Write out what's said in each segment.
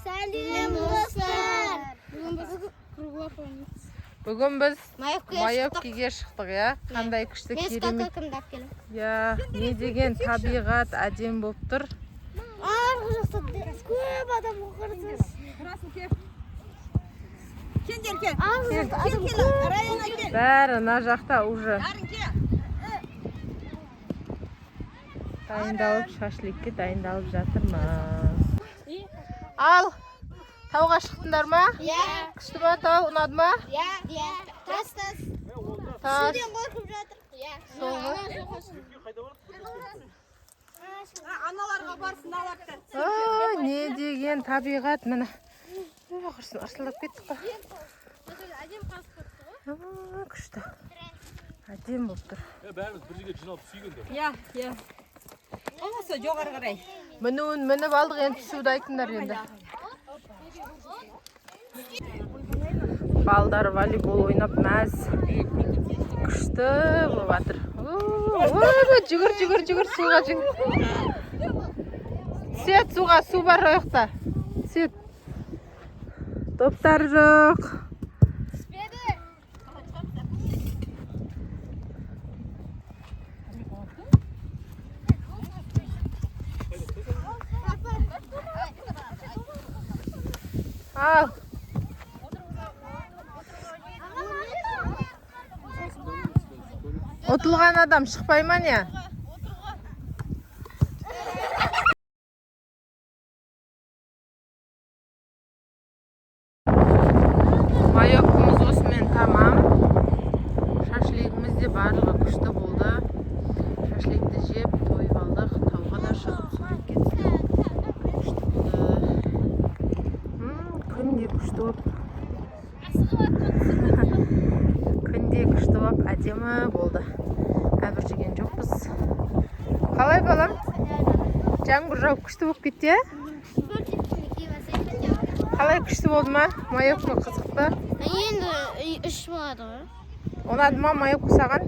Сәлем, достар! Бүгін біз круглов ойнаймыз. Бүгін біз Маевкаға Маевкеге шықтық, иә? Қандай күшті, Мен керемет. скакалкамды алып келдім. Иә, не деген табиғат әдемі болып тұр. Арғы жақта көп адам қарасаңыз. Расыл, кел. Кендер, кел. Арғы жақта Кел, адам кел, көп. Райана, кел. Бәрі мына жақта уже Дарын, кел. дайындалып, шашликке дайындалып жатырмыз. Ал, тауға шықтыңдар ма? Иә. Күшті ма тау, ұнады ма? Иә. Иә. Тас тас. Тас. Түсуден қорқып жатыр. Иә. Сол ма? Аналарға барсын, алапты. А, не деген табиғат, міне. Ой, құрсын, арсылдап кеттік қой. А, күшті. Әдемі болып тұр. Бәріміз бір жерге жиналып сүйгенде. Иә, иә. Болмаса жоғары қарай. Мінуін мініп алдық, енді түсуді айтыңдар енді. Балдар волейбол ойнап мәз. Күшті болып жатыр. Ой, жүгір, жүгір, жүгір, суға жүгір. Түсет суға, су бар ол жақта. Түсет. Топтар жоқ. Ал. Ұтылған адам шықпай ма, не? Маевкамыз осымен тамам. Шашлигіміз де барлығы күшті болды. Шашликті жеп, тойып алдық. Тауға да шығып, суретке түстік. Күшті болды. Күн де күшті болып. Күн де күшті болып, әдемі болды. Әбіржіген жоқпыз. Қалай, балам? Жаңбыр жауып күшті болып кетті, иә? Қалай, күшті болды ма? Маевка қызық па? Енді үш болады ғой. Ұнады ма маевка саған?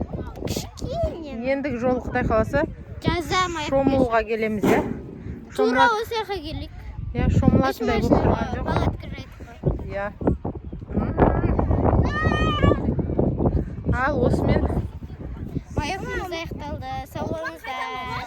Кішкене. Ендігі жолы, құдай қаласа, Жаза маевка. шомылуға келеміз, иә? Тура Шомылат, осы жаққа келдік. иә, шомылатындай болып тұрған жоқ. Палатка жайдық қой. Иә. Ал осымен Маевкамыз аяқталды. Сау болыңыздар.